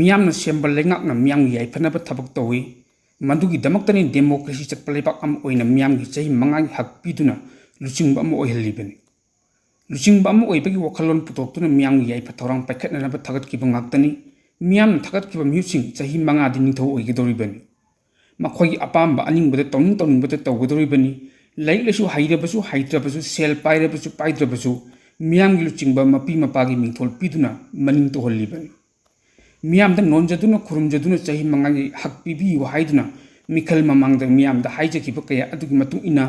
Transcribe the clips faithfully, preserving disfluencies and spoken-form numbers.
ꯃꯤꯌꯥꯝꯅ ꯁꯦꯝꯕ ꯂꯩꯉꯥꯛꯅ ꯃꯤꯌꯥꯝꯒꯤ ꯌꯥꯏꯐꯅꯕ ꯊꯕꯛ ꯇꯧꯏ꯫ ꯃꯗꯨꯒꯤꯗꯃꯛꯇꯅꯤ ꯗꯦꯃꯣꯀ꯭ꯔꯦꯁꯤ ꯆꯠꯄ ꯂꯩꯕꯥꯛ ꯑꯃ ꯑꯣꯏꯅ ꯃꯤꯌꯥꯝꯒꯤ ꯆꯍꯤ ꯃꯉꯥꯒꯤ ꯍꯛ ꯄꯤꯗꯨꯅ ꯂꯨꯆꯤꯡꯕ ꯑꯃ ꯑꯣꯏꯍꯜꯂꯤꯕꯅꯤ꯫ ꯂꯨꯆꯤꯡꯕ ꯑꯃ ꯑꯣꯏꯕꯒꯤ ꯋꯥꯈꯜꯂꯣꯟ ꯄꯨꯊꯣꯛꯇꯨꯅ ꯃꯤꯌꯥꯝꯒꯤ ꯌꯥꯏꯐ ꯊꯧꯔꯥꯡ ꯄꯥꯏꯈꯠꯅꯅꯕ ꯊꯥꯒꯠꯈꯤꯕ ꯉꯥꯛꯇꯅꯤ꯫ ꯃꯤꯌꯥꯝꯅ ꯊꯥꯒꯠꯈꯤꯕ ꯃꯤꯍꯨꯠꯁꯤꯡ ꯆꯍꯤ ꯃꯉꯥꯗꯤ ꯅꯤꯡꯊꯧ ꯑꯣꯏꯒꯗꯧꯔꯤꯕꯅꯤ꯫ ꯃꯈꯣꯏꯒꯤ ꯑꯄꯥꯝꯕ ꯑꯅꯤꯡꯕꯗ ꯇꯧꯅꯤꯡ ꯇꯧꯅꯤꯡꯕꯗ ꯇꯧꯒꯗꯧꯔꯤꯕꯅꯤ꯫ ꯂꯥꯏꯔꯤꯛ ꯂꯥꯏꯁꯨ ꯍꯩꯔꯕꯁꯨ ꯍꯩꯇ꯭ꯔꯕꯁꯨ, ꯁꯦꯜ ꯄꯥꯏꯔꯕꯁꯨ ꯄꯥꯏꯗ꯭ꯔꯕꯁꯨ, ꯃꯤꯌꯥꯝꯒꯤ ꯂꯨꯆꯤꯡꯕ ꯃꯄꯤ ꯃꯄꯥꯒꯤ ꯃꯤꯡꯊꯣꯜ ꯄꯤꯗꯨꯅ ꯃꯅꯤꯡ ꯇꯧꯍꯜꯂꯤꯕꯅꯤ꯫ ꯃꯤꯌꯥꯝꯗ ꯅꯣꯟꯖꯗꯨꯅ ꯈꯨꯔꯨꯝꯖꯗꯨꯅ ꯆꯍꯤ ꯃꯉꯥꯒꯤ ꯍꯛ ꯄꯤꯕꯤꯌꯨ ꯍꯥꯏꯗꯨꯅ ꯃꯤꯈꯜ ꯃꯃꯥꯡꯗ ꯃꯤꯌꯥꯝꯗ ꯍꯥꯏꯖꯈꯤꯕ ꯀꯌꯥ ꯑꯗꯨꯒꯤ ꯃꯇꯨꯡ ꯏꯟꯅ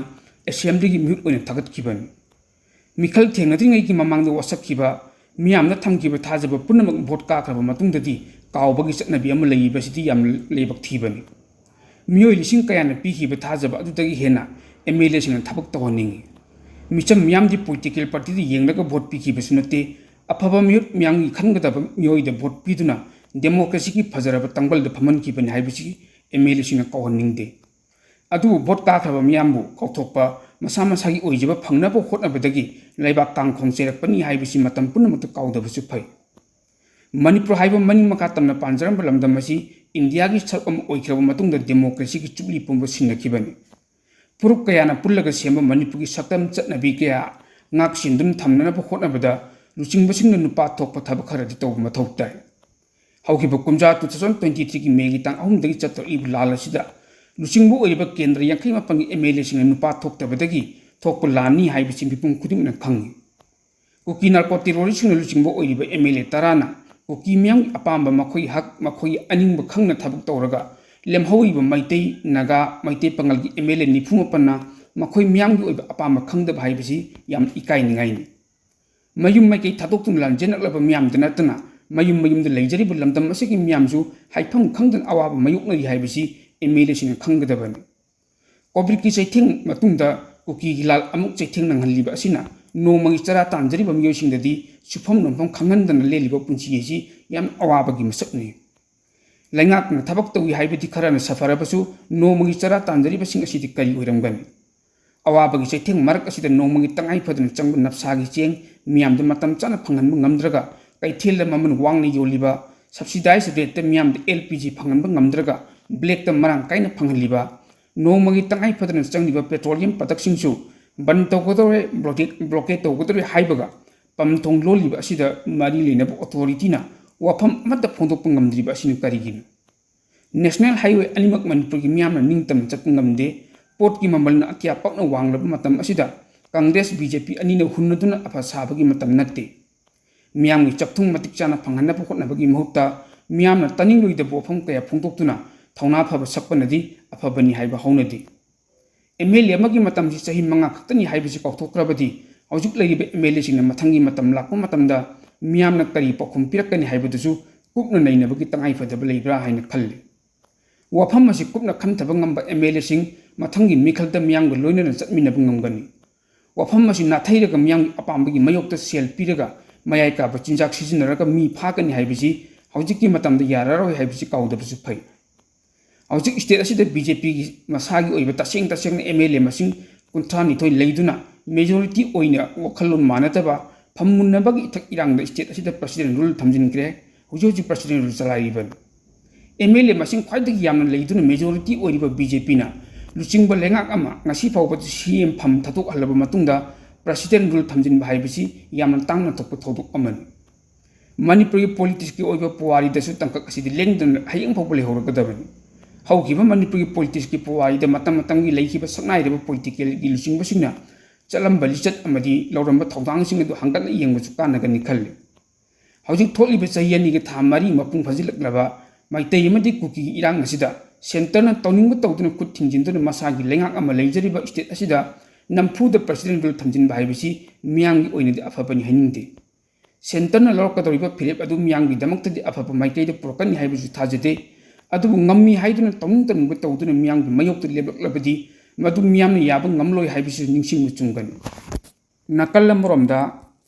ꯑꯦꯁꯦꯝꯕ꯭ꯂꯤꯒꯤ ꯃꯤꯍꯨꯠ ꯑꯣꯏꯅ ꯊꯥꯒꯠꯈꯤꯕꯅꯤ꯫ ꯃꯤꯈꯜ ꯊꯦꯡꯅꯗ꯭ꯔꯤꯉꯩꯒꯤ ꯃꯃꯥꯡꯗ ꯋꯥꯁꯛꯈꯤꯕ, ꯃꯤꯌꯥꯝꯅ ꯊꯝꯈꯤꯕ ꯊꯥꯖꯕ ꯄꯨꯝꯅꯃꯛ ꯚꯣꯠ ꯀꯥꯈ꯭ꯔꯕ ꯃꯇꯨꯡꯗꯗꯤ ꯀꯥꯎꯕꯒꯤ ꯆꯠꯅꯕꯤ ꯑꯃ ꯂꯩꯔꯤꯕꯁꯤꯗꯤ ꯌꯥꯝ ꯂꯥꯏꯕꯛ ꯊꯤꯕꯅꯤ꯫ ꯃꯤꯑꯣꯏ ꯂꯤꯁꯤꯡ ꯀꯌꯥꯅ ꯄꯤꯈꯤꯕ ꯊꯥꯖꯕ ꯑꯗꯨꯗꯒꯤ ꯍꯦꯟꯅ ꯑꯦꯝ ꯑꯦꯜ ꯑꯦꯁꯤꯡꯅ ꯊꯕꯛ ꯇꯧꯍꯟꯅꯤꯡꯏ꯫ ꯃꯤꯆꯝ ꯃꯤꯌꯥꯝꯗꯤ ꯄꯣꯂꯤꯇꯤꯀꯦꯜ ꯄꯥꯔꯇꯤꯗ ꯌꯦꯡꯂꯒ ꯚꯣꯠ ꯄꯤꯈꯤꯕꯁꯨ ꯅꯠꯇꯦ꯫ ꯑꯐꯕ ꯃꯤꯍꯨꯠ ꯃꯤꯌꯥꯝꯒꯤ ꯈꯟꯒꯗꯕ ꯃꯤꯑꯣꯏꯗ ꯚꯣꯠ ꯄꯤꯗꯨꯅ ꯗꯦꯃꯣꯀ꯭ꯔꯦꯁꯤꯒꯤ ꯐꯖꯔꯕ ꯇꯥꯡꯕꯜꯗ ꯐꯝꯍꯟꯈꯤꯕꯅꯤ ꯍꯥꯏꯕꯁꯤ ꯑꯦꯝ ꯑꯦꯜ ꯑꯦꯁꯤꯡꯅ ꯀꯥꯎꯍꯟꯅꯤꯡꯗꯦ꯫ ꯑꯗꯨꯕꯨ ꯚꯣꯠ ꯀꯥꯈ꯭ꯔꯕ ꯃꯤꯌꯥꯝꯕꯨ ꯀꯥꯎꯊꯣꯛꯄ, ꯃꯁꯥ ꯃꯁꯥꯒꯤ ꯑꯣꯏꯖꯕ ꯐꯪꯅꯕ ꯍꯣꯠꯅꯕꯗꯒꯤ ꯂꯩꯕꯥꯛ ꯀꯥꯡꯈꯣꯡ ꯆꯩꯔꯛꯄꯅꯤ ꯍꯥꯏꯕꯁꯤ ꯃꯇꯝ ꯄꯨꯝꯅꯃꯛꯇ ꯀꯥꯎꯗꯕꯁꯨ ꯐꯩ꯫ ꯃꯅꯤꯄꯨꯔ ꯍꯥꯏꯕ ꯃꯅꯤꯡ ꯃꯈꯥ ꯇꯝꯅ ꯄꯥꯟꯖꯔꯝꯕ ꯂꯝꯗꯝ ꯑꯁꯤ ꯏꯟꯗꯤꯌꯥꯒꯤ ꯁꯔꯨꯛ ꯑꯃ ꯑꯣꯏꯈ꯭ꯔꯕ ꯃꯇꯨꯡꯗ ꯗꯦꯃꯣꯀ꯭ꯔꯦꯁꯤꯒꯤ ꯖꯨꯕꯤꯂꯤ ꯄꯨꯝꯕ ꯁꯤꯟꯅꯈꯤꯕꯅꯤ꯫ ꯐꯨꯔꯨꯞ ꯀꯌꯥꯅ ꯄꯨꯜꯂꯒ ꯁꯦꯝꯕ ꯃꯅꯤꯄꯨꯔꯒꯤ ꯁꯛꯇꯝ ꯆꯠꯅꯕꯤ ꯀꯌꯥ ꯉꯥꯛ ꯁꯦꯟꯗꯨꯅ ꯊꯝꯅꯅꯕ ꯍꯣꯠꯅꯕꯗ ꯂꯨꯆꯤꯡꯕꯁꯤꯡꯅ ꯅꯨꯄꯥ ꯊꯣꯛꯄ ꯊꯕꯛ ꯈꯔꯗꯤ ꯇꯧꯕ ꯃꯊꯧ ꯇꯥꯏ꯫ ꯍꯧꯈꯤꯕ ꯀꯨꯝꯖꯥ two thousand twenty threeꯒꯤ ꯃꯦꯒꯤ ꯇꯥꯡ ꯑꯍꯨꯝꯗꯒꯤ ꯆꯠꯊꯔꯛꯂꯤꯕ ꯂꯥꯟ ꯑꯁꯤꯗ ꯂꯨꯆꯤꯡꯕ ꯑꯣꯏꯔꯤꯕ ꯀꯦꯟꯗ꯭ꯔ ꯌꯥꯡꯈꯩ ꯃꯥꯄꯟꯒꯤ ꯑꯦꯝ ꯑꯦꯜ ꯑꯦꯁꯤꯡꯅ ꯅꯨꯄꯥ ꯊꯣꯛꯇꯕꯗꯒꯤ ꯊꯣꯛꯄ ꯂꯥꯟꯅꯤ ꯍꯥꯏꯕꯁꯤ ꯃꯤꯄꯨꯝ ꯈꯨꯗꯤꯡꯃꯛꯅ ꯈꯪꯏ꯫ ꯀꯨꯀꯤ ꯅꯥꯔꯀꯣ ꯇꯦꯔꯣꯔꯤꯁꯁꯤꯡꯅ ꯂꯨꯆꯤꯡꯕ ꯑꯣꯏꯔꯤꯕ ꯑꯦꯝ ꯑꯦꯜ ꯑꯦ ꯇꯔꯥꯅ ꯀꯨꯀꯤ ꯃꯤꯌꯥꯝꯒꯤ ꯑꯄꯥꯝꯕ, ꯃꯈꯣꯏꯒꯤ ꯍꯛ, ꯃꯈꯣꯏꯒꯤ ꯑꯅꯤꯡꯕ ꯈꯪꯅ ꯊꯕꯛ ꯇꯧꯔꯒ ꯂꯦꯝꯍꯧꯔꯤꯕ ꯃꯩꯇꯩ, ꯅꯥꯒꯥ, ꯃꯩꯇꯩ ꯄꯥꯉꯜꯒꯤ ꯑꯦꯝ ꯑꯦꯜ ꯑꯦ ꯅꯤꯐꯨ ꯃꯥꯄꯟꯅ ꯃꯈꯣꯏ ꯃꯤꯌꯥꯝꯒꯤ ꯑꯣꯏꯕ ꯑꯄꯥꯝꯕ ꯈꯪꯗꯕ ꯍꯥꯏꯕꯁꯤ ꯌꯥꯝ ꯏꯀꯥꯏꯅꯤꯡꯉꯥꯏꯅꯤ꯫ ꯃꯌꯨꯝ ꯃꯥꯏꯀꯩ ꯊꯥꯗꯣꯛꯇꯨꯅ ꯂꯥꯟꯖꯦꯟꯅꯛꯂꯕ ꯃꯤꯌꯥꯝꯗ ꯅꯠꯇꯅ ꯃꯌꯨꯝ ꯃꯌꯨꯝꯗ ꯂꯩꯖꯔꯤꯕ ꯂꯝꯗꯝ ꯑꯁꯤꯒꯤ ꯃꯤꯌꯥꯝꯁꯨ ꯍꯥꯏꯐꯝ ꯈꯪꯗꯅ ꯑꯋꯥꯕ ꯃꯥꯌꯣꯛꯅꯔꯤ ꯍꯥꯏꯕꯁꯤ ꯑꯦꯝ ꯑꯦꯜ ꯑꯦꯁꯤꯡꯅ ꯈꯪꯒꯗꯕꯅꯤ꯫ ꯀꯣꯚꯤꯗꯀꯤ ꯆꯩꯊꯦꯡ ꯃꯇꯨꯡꯗ ꯀꯨꯀꯤꯒꯤ ꯂꯥꯜ ꯑꯃꯨꯛ ꯆꯩꯊꯦꯡ ꯅꯪꯍꯜꯂꯤꯕ ꯑꯁꯤꯅ ꯅꯣꯡꯃꯒꯤ ꯆꯔꯥ ꯇꯥꯟꯖꯔꯤꯕ ꯃꯤꯑꯣꯏꯁꯤꯡꯗꯗꯤ ꯁꯨꯐꯝ ꯅꯣꯝꯐꯝ ꯈꯪꯍꯟꯗꯅ ꯂꯦꯜꯂꯤꯕ ꯄꯨꯟꯁꯤ ꯑꯁꯤ ꯌꯥꯝ ꯑꯋꯥꯕꯒꯤ ꯃꯁꯛꯅꯤ꯫ ꯂꯩꯉꯥꯛꯅ ꯊꯕꯛ ꯇꯧꯏ ꯍꯥꯏꯕꯗꯤ ꯈꯔꯅ ꯁꯥꯐꯔꯕꯁꯨ ꯅꯣꯡꯃꯒꯤ ꯆꯔꯥ ꯇꯥꯟꯖꯔꯤꯕꯁꯤꯡ ꯑꯁꯤꯗꯤ ꯀꯔꯤ ꯑꯣꯏꯔꯝꯒꯅꯤ? ꯑꯋꯥꯕꯒꯤ ꯆꯩꯊꯦꯡ ꯃꯔꯛ ꯑꯁꯤꯗ ꯅꯣꯡꯃꯒꯤ ꯇꯉꯥꯏ ꯐꯗꯅ ꯆꯪꯕ ꯅꯞꯁꯥꯒꯤ ꯆꯦꯡ ꯃꯤꯌꯥꯝꯗ ꯃꯇꯝ ꯆꯥꯅ ꯐꯪꯍꯟꯕ ꯉꯝꯗ꯭ꯔꯒ ꯀꯩꯊꯦꯜꯗ ꯃꯃꯜ ꯋꯥꯡꯅ ꯌꯣꯜꯂꯤꯕ subsidized rate ꯇ ꯃꯤꯌꯥꯝꯗ L P G ꯐꯪꯍꯟꯕ ꯉꯝꯗ꯭ꯔꯒ black ꯇ ꯃꯔꯥꯡ ꯀꯥꯏꯅ ꯐꯪꯍꯜꯂꯤꯕ, ꯅꯣꯡꯃꯒꯤ ꯇꯉꯥꯏ ꯐꯗꯅ ꯆꯪꯂꯤꯕ petroleum product ꯁꯤꯡꯁꯨ ꯕꯟ ꯇꯧꯒꯗꯧꯔꯦ, blockade, blockade ꯇꯧꯒꯗꯧꯔꯦ ꯍꯥꯏꯕꯒ ꯄꯝ ꯊꯣꯡ ꯂꯣꯜꯂꯤꯕ ꯑꯁꯤꯗ ꯃꯔꯤ ꯂꯩꯅꯕ authority ꯅ ꯋꯥꯐꯝ ꯑꯃꯠꯇ ꯐꯣꯡꯗꯣꯛꯄ ꯉꯝꯗ꯭ꯔꯤꯕ ꯑꯁꯤꯅ ꯀꯔꯤꯒꯤꯅꯣ? National Highway ꯑꯅꯤꯃꯛ ꯃꯅꯤꯄꯨꯔꯒꯤ ꯃꯤꯌꯥꯝꯅ ꯅꯤꯡꯇꯝꯅ ꯆꯠꯄ ꯉꯝꯗꯦ꯫ ꯄꯣꯠꯀꯤ ꯃꯃꯜꯅ ꯑꯇꯤꯌꯥ ꯄꯥꯛꯅ ꯋꯥꯡꯂꯕ ꯃꯇꯝ ꯑꯁꯤꯗ Congress B J P ꯑꯅꯤꯅ ꯍꯨꯟꯅꯗꯨꯅ ꯑꯐ ꯁꯥꯕꯒꯤ ꯃꯇꯝ ꯅꯠꯇꯦ꯫ ꯃꯤꯌꯥꯝꯒꯤ ꯆꯥꯛꯊꯨꯡ ꯃꯇꯤꯛ ꯆꯥꯅ ꯐꯪꯍꯟꯅꯕ ꯍꯣꯠꯅꯕꯒꯤ ꯃꯍꯨꯠꯇ ꯃꯤꯌꯥꯝꯅ ꯇꯥꯅꯤꯡꯂꯣꯏꯗꯕ ꯋꯥꯐꯝ ꯀꯌꯥ ꯐꯣꯡꯗꯣꯛꯇꯨꯅ ꯊꯧꯅꯥ ꯐꯕ ꯁꯛꯄꯅꯗꯤ ꯑꯐꯕꯅꯤ ꯍꯥꯏꯕ ꯍꯧꯅꯗꯦ꯫ M L A ꯑꯃꯒꯤ ꯃꯇꯝꯁꯤ ꯆꯍꯤ ꯃꯉꯥ ꯈꯛꯇꯅꯤ ꯍꯥꯏꯕꯁꯤ ꯀꯥꯎꯊꯣꯛꯈ꯭ꯔꯕꯗꯤ ꯍꯧꯖꯤꯛ ꯂꯩꯔꯤꯕ M L A ꯁꯤꯡꯅ ꯃꯊꯪꯒꯤ ꯃꯇꯝ ꯂꯥꯛꯄ ꯃꯇꯝꯗ ꯃꯤꯌꯥꯝꯅ ꯀꯔꯤ ꯄꯥꯎꯈꯨꯝ ꯄꯤꯔꯛꯀꯅꯤ ꯍꯥꯏꯕꯗꯨꯁꯨ ꯀꯨꯞꯅ ꯅꯩꯅꯕꯒꯤ ꯇꯉꯥꯏꯐꯗꯕ ꯂꯩꯕ꯭ꯔꯥ ꯍꯥꯏꯅ ꯈꯜꯂꯤ꯫ ꯋꯥꯐꯝ ꯑꯁꯤ ꯀꯨꯞꯅ ꯈꯟꯊꯕ ꯉꯝꯕ M L A ꯁꯤꯡ ꯃꯊꯪꯒꯤ ꯃꯤꯈꯜꯗ ꯃꯤꯌꯥꯝꯒ ꯂꯣꯏꯅꯅ ꯆꯠꯃꯤꯟꯅꯕ ꯉꯝꯒꯅꯤ꯫ ꯋꯥꯐꯝ ꯑꯁꯤ ꯅꯥꯊꯩꯔꯒ ꯃꯤꯌꯥꯝꯒꯤ ꯑꯄꯥꯝꯕꯒꯤ ꯃꯥꯌꯣꯛꯇ ꯁꯦꯜ ꯄꯤꯔꯒ ꯃꯌꯥꯏ ꯀꯥꯕ ꯆꯤꯟꯖꯥꯛ ꯁꯤꯖꯤꯟꯅꯔꯒ ꯃꯤ ꯐꯥꯒꯅꯤ ꯍꯥꯏꯕꯁꯤ ꯍꯧꯖꯤꯛꯀꯤ ꯃꯇꯝꯗ ꯌꯥꯔꯔꯣꯏ ꯍꯥꯏꯕꯁꯤ ꯀꯥꯎꯗꯕꯁꯨ ꯐꯩ꯫ ꯍꯧꯖꯤꯛ state ꯑꯁꯤꯗ B J P ꯒꯤ ꯃꯁꯥꯒꯤ ꯑꯣꯏꯕ ꯇꯁꯦꯡ ꯇꯁꯦꯡꯅ M L A ꯃꯁꯤꯡ ꯀꯨꯟꯊ꯭ꯔꯥ ꯅꯤꯊꯣꯏ ꯂꯩꯗꯨꯅ majority ꯑꯣꯏꯅ ꯋꯥꯈꯜꯂꯣꯟ ꯃꯥꯟꯅꯗꯕ ꯐꯝꯃꯨꯟꯅꯕꯒꯤ ꯏꯊꯛ ꯏꯔꯥꯡꯗ state ꯑꯁꯤꯗ President rule ꯊꯝꯖꯤꯟꯈ꯭ꯔꯦ꯫ ꯍꯧꯖꯤꯛ ꯍꯧꯖꯤꯛ President rule ꯆꯂꯥꯏꯔꯤꯕꯅꯤ꯫ M L A ꯃꯁꯤꯡ ꯈ꯭ꯋꯥꯏꯗꯒꯤ ꯌꯥꯝꯅ ꯂꯩꯗꯨꯅ majority ꯑꯣꯏꯔꯤꯕ B J P ꯅ ꯂꯨꯆꯤꯡꯕ ꯂꯩꯉꯥꯛ ꯑꯃ ꯉꯁꯤ ꯐꯥꯎꯕꯗ C M ꯐꯝ ꯊꯥꯗꯣꯛꯍꯜꯂꯕ ꯃꯇꯨꯡꯗ President rule ꯊꯝꯖꯤꯟꯕ ꯍꯥꯏꯕꯁꯤ ꯌꯥꯝꯅ ꯇꯥꯡꯅ ꯊꯣꯛꯄ ꯊꯧꯗꯣꯛ ꯑꯃꯅꯤ꯫ ꯃꯅꯤꯄꯨꯔꯒꯤ politics ꯀꯤ ꯑꯣꯏꯕ ꯄꯨꯋꯥꯔꯤꯗꯁꯨ ꯇꯥꯡꯀꯛ ꯑꯁꯤꯗꯤ ꯂꯦꯡꯗꯅ ꯍꯌꯦꯡ ꯐꯥꯎꯕ ꯂꯩꯍꯧꯔꯒꯗꯕꯅꯤ꯫ ꯍꯧꯈꯤꯕ ꯃꯅꯤꯄꯨꯔꯒꯤ politics ꯀꯤ ꯄꯨꯋꯥꯔꯤꯗ ꯃꯇꯝ ꯃꯇꯝꯒꯤ ꯂꯩꯈꯤꯕ ꯁꯛꯅꯥꯏꯔꯕ political ꯒꯤ ꯂꯨꯆꯤꯡꯕꯁꯤꯡꯅ ꯆꯠꯂꯝꯕ ꯂꯤꯆꯠ ꯑꯃꯗꯤ ꯂꯧꯔꯝꯕ ꯊꯧꯗꯥꯡꯁꯤꯡ ꯑꯗꯨ ꯍꯪꯒꯠꯅ ꯌꯦꯡꯕꯁꯨ ꯀꯥꯟꯅꯒꯅꯤ ꯈꯜꯂꯤ꯫ ꯍꯧꯖꯤꯛ ꯊꯣꯛꯂꯤꯕ ꯆꯍꯤ ꯑꯅꯤꯒꯤ ꯊꯥ ꯃꯔꯤ ꯃꯄꯨꯡ ꯐꯥꯖꯤꯜꯂꯛꯂꯕ ꯃꯩꯇꯩ ꯑꯃꯗꯤ ꯀꯨꯀꯤꯒꯤ ꯏꯔꯥꯡ ꯑꯁꯤꯗ centre ꯅ ꯇꯧꯅꯤꯡꯕ ꯇꯧꯗꯨꯅ ꯈꯨꯠ ꯊꯤꯡꯖꯤꯟꯗꯨꯅ ꯃꯁꯥꯒꯤ ꯂꯩꯉꯥꯛ ꯑꯃ ꯂꯩꯖꯔꯤꯕ state ꯑꯁꯤꯗ ꯅꯝꯐꯨꯗ President rule ꯊꯝꯖꯤꯟꯕ ꯍꯥꯏꯕꯁꯤ ꯃꯤꯌꯥꯝꯒꯤ ꯑꯣꯏꯅꯗꯤ ꯑꯐꯕꯅꯤ ꯍꯥꯏꯅꯤꯡꯗꯦ꯫ Centre ꯅ ꯂꯧꯔꯛꯀꯗꯧꯔꯤꯕ ꯐꯤꯔꯦꯞ ꯑꯗꯨ ꯃꯤꯌꯥꯝꯒꯤꯗꯃꯛꯇꯗꯤ ꯑꯐꯕ ꯃꯥꯏꯀꯩꯗ ꯄꯨꯔꯛꯀꯅꯤ ꯍꯥꯏꯕꯁꯨ ꯊꯥꯖꯗꯦ꯫ ꯑꯗꯨꯕꯨ ꯉꯝꯃꯤ ꯍꯥꯏꯗꯨꯅ ꯇꯧꯅꯤꯡ ꯇꯧꯅꯤꯡꯕ ꯇꯧꯗꯨꯅ ꯃꯤꯌꯥꯝꯒꯤ ꯃꯥꯌꯣꯛꯇ ꯂꯦꯞꯂꯛꯂꯕꯗꯤ ꯃꯗꯨ ꯃꯤꯌꯥꯝꯅ ꯌꯥꯕ ꯉꯝꯂꯣꯏ ꯍꯥꯏꯕꯁꯤꯁꯨ ꯅꯤꯡꯁꯤꯡꯕ ꯆꯨꯝꯒꯅꯤ꯫ ꯅꯥꯀꯜ ꯑꯃꯔꯣꯝꯗ,